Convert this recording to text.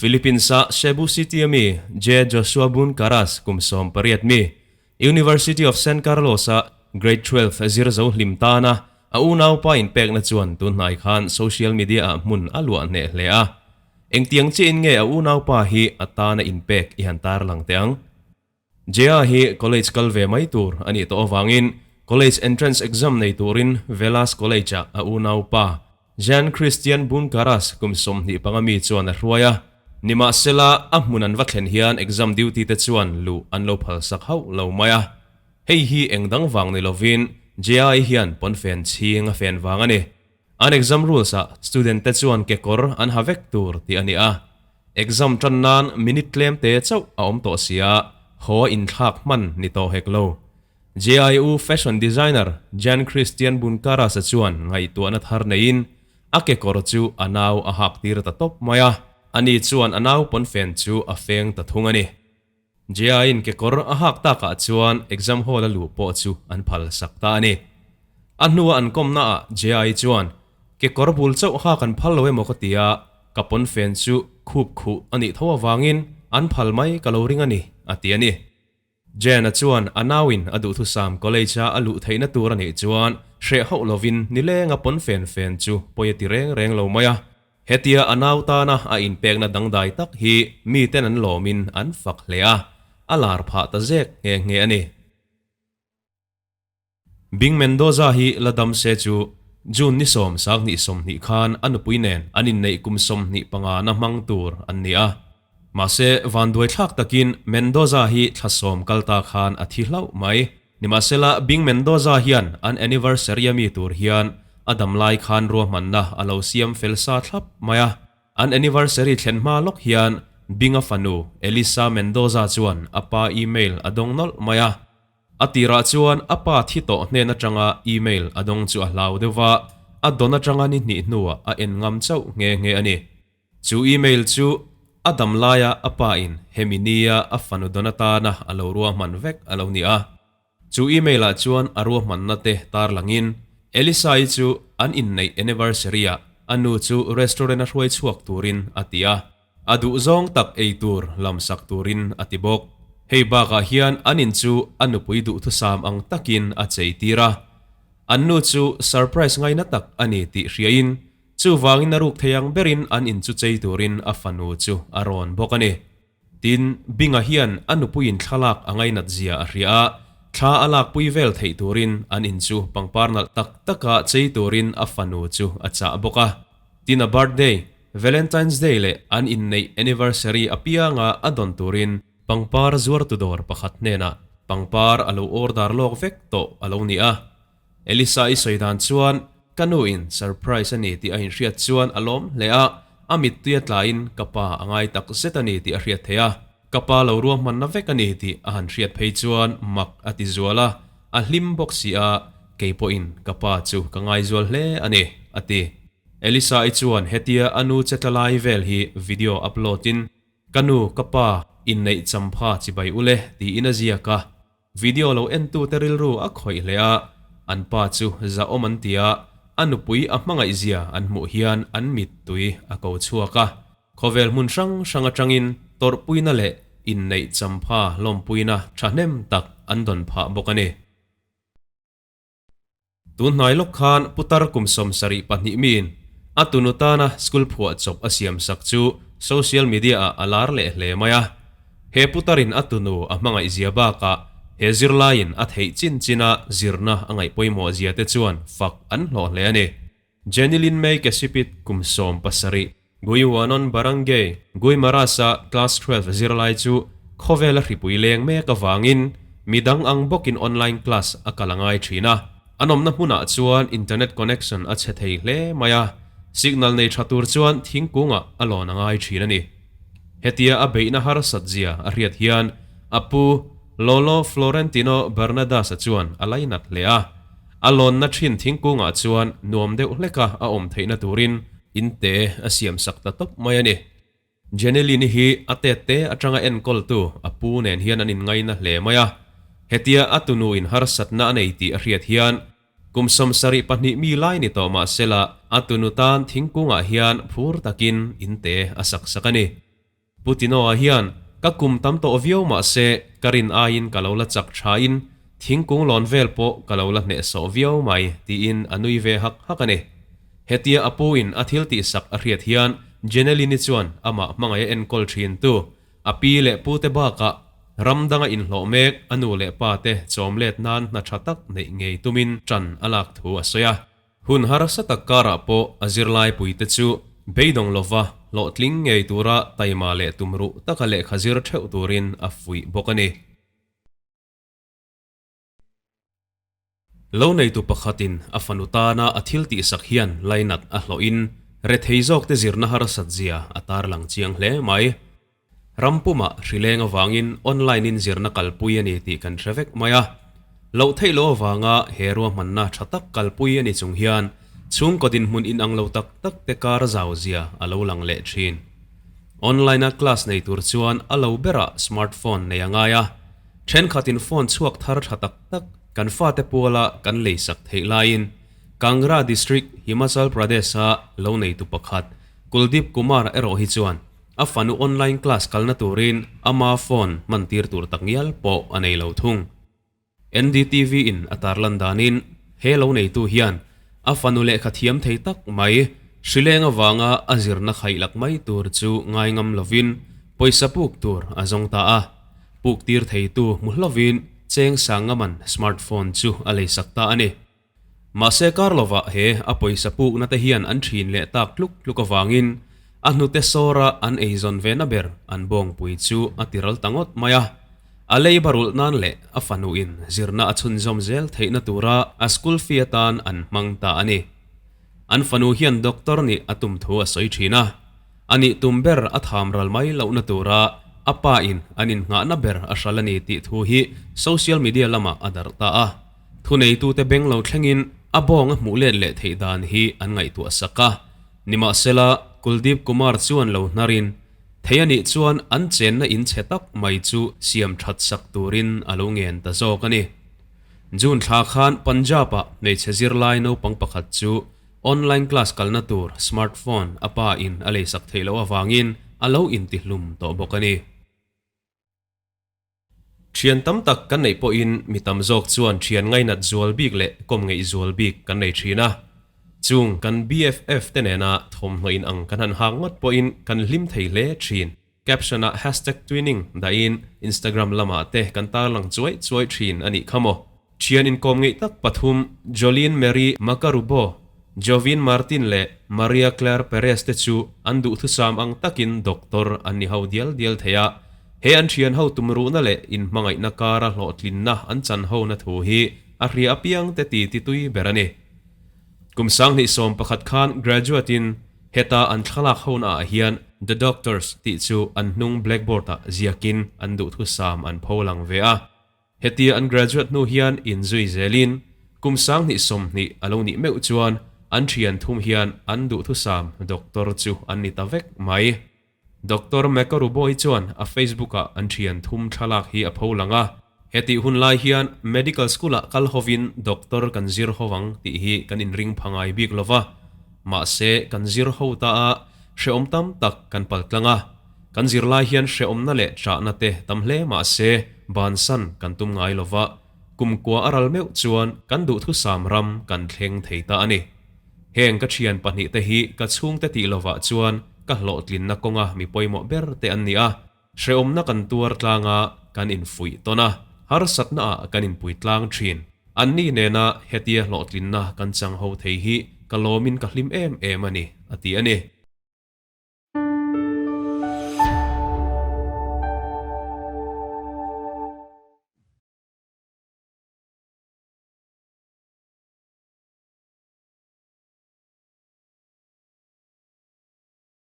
Philippines-a Cebu City-a mi J. Joshua Boon Caras kum 18 mi, University of San Carlos-a Grade 12 zir zo hlim tana a unaupa inpekna chuan tun hnai khan social media-ah hmun a luah hneh hle a. Engtiang chiahin nge a unaupa hi a tana inpek i han tarlang teh ang? Jea hi college kal ve mai tur a nih tawh avangin college entrance exam nei turin Velas College-ah a unaupa Jean Christian Bunkaras kum 25 mi chuan a hruai a. Nimahsela, a hmun an va thlen hian exam duty te chuan luh an lo phalsak hauh lo mai a. Hei hi eng dang vang ni lovin Jea-i hian pawnfen chhing a fen vang a ni. An exam rules ah student te chuan kekawr an ha vek tur tih a ni a. Exam tan nan minute tlem te chauh a awm tawh sia, haw a inthlak hman ni tawh hek lo. JIU fashion designer Jan Christian Bunkaras-a chuan ngaihtuahna thar neiin a kekawr chu a nau a hak tir ta tawp mai a. Ani chuan a nau pawnfen chu a feng ta thung a ni. JI-in kekawr a hak takah chuan exam hall a luh pawh chu an phal sak ta a ni. A hnua an kawmnaah JI chuan, Kekawr bul chauh hak an phal lo emaw ka ti a, ka pawnfen chu khup khuh a nih tho avangin an phal mai ka lo ring a ni, a ti a ni. Jen-a chuan a nauin a duhthusam college-a a luh theihna tur a nih chuan hreh hauh lovin nilenga pawnfen fen chu pawi a ti reng reng lo mai a. Hetia a nau tana a inpekna dangdai tak hi miten an lawmin an fak hle a, a lar phah ta zek nghe nghe a ni. Bing Mendoza hi la dam se chu June ni sawm sanghnih sawmhnih khan a nupui nen an inneih kum 25 na hmang tur an ni a. Mahse, vanduai thlak takin Mendoza hi thla sawm kal ta khan a thi hlauh mai. Nimahsela, Bing Mendoza hian an anniversary a mi tur hian a dam lai khan ruahmanna a lo siam fel sa thlap mai a. An anniversary thlen hma lawk hian Bing-a fanu Elisa Mendoza chuan a pa email a dawng nawlh mai a. A tirah chuan a pa thi tawh hnen atanga email a dawng chu a hlau deuh va, a dawn atanga ni hnih hnuah a en ngam chauh nghe nghe a ni. Chu email chu a dam laia a pa in hemi nia a fanu dawn atana a lo ruahman vek a lo ni a. Chu email ah chuan a ruahmanna te tarlangin Elisa-i chu an inneih anniversary ah a nu chu restaurant a hruai chhuak turin a ti a. A duhzawng tak ei tur lam sak turin a ti bawk. Hei bakah hian an in chu a nupui duhthusam ang takin a chei tir a. An nu chu surprise ngaina tak a ni tih hriain Chuvangin a ruk thei ang berin an in chu chei turin a fanu chu a rawn bawk a ni. Tin, Binga hian a nupuiin thlalak a ngainat zia a hria a, thla a lakpui vel theih turin an in chu pangpar nalh tak taka chei turin a fanu chu a chah bawk a. Tin, a birthday, Valentine's Day leh an inneih anniversary apianga a dawn turin pangpar zuartu dawr pakhat hnenah pangpar a lo order lawk vek tawh a lo ni a. Elisa i sawi dan chuan ka nu in surprise a ni tih a inhriat chuan a lawm hle a, a mittui a tlaiin ka pa a ngai tak zet a ni tih a hriat theih a, ka pa lo ruahmanna vek a ni tih a han hriat phei chuan mak a ti zual a, a hlim bawk si a, kei pawhin ka pa chu ka ngaizual hle a ni, a ti. Elisa i chuan hetia a nu che tla lai vel hi video upload in, Ka nu, ka pa, inneih champha chibai ule tiin a ziak a. Video lo entute rilru a khawih hle a, an pa chu zahawm an ti a, a nupui a hmangaih zia an hmuh hian an mittui a ko chhuak a. Khawvel hmun hrang hrang atangin tawrhpuina leh inneih champha lawmpuina thahnem tak an dawn phah bawk a ni. Tun hnai lawk khan putar kum 72 miin a tunu tana school phuah chawp a siam sak chu social media ah a lar leh hle mai a. He putarin a tunu a hmangaih zia bakah he zirlaiin a theih chin china zirna a ngaih pawimawh zia te chuan fak an hlawh hle a ni. Jenilyn May Kesipit kum 70, Guiwanon Barangay, Guimaras-a class 12 zirlai chu khawvela hripui leng mek avangin midang ang bawkin online class a kal a ngai thin a. An awmna hmunah chuan internet connection a chhe thei hle mai a, signal nei tha tur chuan thingkungah a lawn a ngai thin a ni. Hetia a beihna harsat zia a hriat hian a pu Lolo Florentino Bernadas-a chuan a lainat hle a. A lawnna thin thingkungah chuan nuam deuh hleka a awm theihna turin in te a siam sak ta tawp mai a ni. Jeneline hi a tet te atanga enkawltu a pu nen hian an inngaina hle mai a. Hetia a tunu in harsatna a nei tih a hriat hian kum 72 mi lai ni tawh mahsela a tunu tan thingkungah hian phur takin in te a sak sak a ni. Pu Tinoa hian ka kum tam tawh viau mah se ka rin aiin ka lo la chak thain thingkung lawn vel pawh ka lo la hnehsawh viau mai tiin a nui ve hak hak a ni. Hetia a pu in a thil tihsak a hriat hian Jeneline-i chuan amah hmangaih a enkawl thin tu a pi leh pu te bakah ram danga inhlawh mek a nu leh pa te chawm let nan hna tha tak neih ngei tumin tan a lak thu a sawi a. Hun harsa tak karah pawh a zirlai puite chu beidawng lova hlawhtling ngei tura taima leh tumruh taka lehkha zir theuh turin a fuih bawk a ni. Lo neitu pakhatin a fanu tana a thil tihsak hian lainat a hlawhin rethei zawkte zirna harsat zia a tarlang chiang hle mai. Ram pumah hrileng avangin online in zirna kalpui a ni tih kan hre vek mai a. Loh theih loh avanga he ruahmanna tha tak kalpui a ni chung hian chhungkaw dinhmun inang lo tak tak te kar zau zia a lo lang leh thin. Online a class nei tur chuan a lo berah smartphone nei a ngai a. Thenkhatin phone chhuak thar tha tak tak kan fate puala kan leisak theih laiin Kangra District, Himachal Pradesh-a lo neitu pakhat Kuldeep Kumar erawh hi chuan a fanu online class kalna turin ama phone hman tir tur tak ngial pawh a nei lo thung. NDTV in a tarlan danin he lo neitu hian a fanu lehkha thiam thei tak mai hrileng avanga a zirna khaihlak mai tur chu ngai ngam lovin pawisa puk tur a zawng ta a. Puk tir theitu hmu hlovin cheng sangaman smartphone chu a leisak ta a ni. Mahse kar lovah he a pawisa pukna te hian an thin leh tak tluk tluk avangin a hnute sawra an eizawn ve na ber an bawngpui chu a tiral ta ngawt mai a. A lei barulh nan leh a fanuin zirna a chhunzawm zel theihna tura a school fee atan an hmang ta a ni. An fanu hian doctor nih a tum thu a sawi thin a. A nih tum ber a tham ral mai lohna tura a pa in an innghahna ber a hral a ni tih thu hi social media lamah a darh ta a. Thuneitute beng lo thlengin a bawng a hmuh let leh theih dan hi an ngaihtuah sak a. Nimahsela, Kuldeep Kumar chuan lo hnarin thei a nih chuan an chenna in chhe tak mai chu siam that sak turin a lo ngen ta zawk a ni. June thla khan Punjab-ah hmeichhe zirlai naupang pakhat chu Online class kalna tur smartphone a pa in a leisak theih loh avangin a lo intihlum tawh bawk a ni. Thian tam tak kan neih pawhin mi tam zawk chuan thian ngainat zual bik leh kawm ngeih zual bik kan nei thin a. Chung kan BFF te nena thawmhnaw in ang kan han hak ngawt pawhin kan hlim thei hle thin. Caption ah hashtag twinning dahin Instagram lamah te kan tarlang chuai chuai thin a nih kha maw. Thian inkawm ngeih tak pathum Jolene Marie Macarubo, Jovin Martin leh Maria Claire Perez te chu an duhthusam ang takin doctor an ni ho dial dial thei a. He an thian ho tumruhna leh inhmangaihna kara hlawhtlinna an chan hona thu hi a hria apiang te ti ti tui ber a ni. Kum 2011 khan graduate in heta an thlalak hona ah hian The Doctors tih chu an hnung blackboard ah ziakin an duhthusam an pho lang ve a. Hetia an graduate hnu hian inzui zelin kum 2020 a lo nih meuh chuan an thian thum hian an duhthusam doctor chu an ni ta vek mai. Doctor McAruboi chuan a Facebook ah an thian thum thlalak hi a pho lang a. Hetih hun lai hian medical school ah kal hovin doctor kan zir ho ang tih hi kan inring pha ngai bik lo va. Mahse kan zir ho ta a, hrehawm tam tak kan pal tlang a. Kan zir lai hian hrehawmna leh ṭahna te tam hle mahse bansan kan tum ngai lo va, kumkua a ral meuh chuan kan duhthusam ram kan thleng thei ta a ni. Heng ka thian pahnihte hi ka chhungte tih lovah chuan ka hlawhtlinna kawnga mi pawimawh ber te an ni a, hrehawmna kan tuar tlanga kan infuih tawn a, harsatna ah kan inpui tlang thin. Anni nena hetia hlawhtlinna kan chang ho thei hi ka lawmin ka hlim em em a ni, a ti a ni.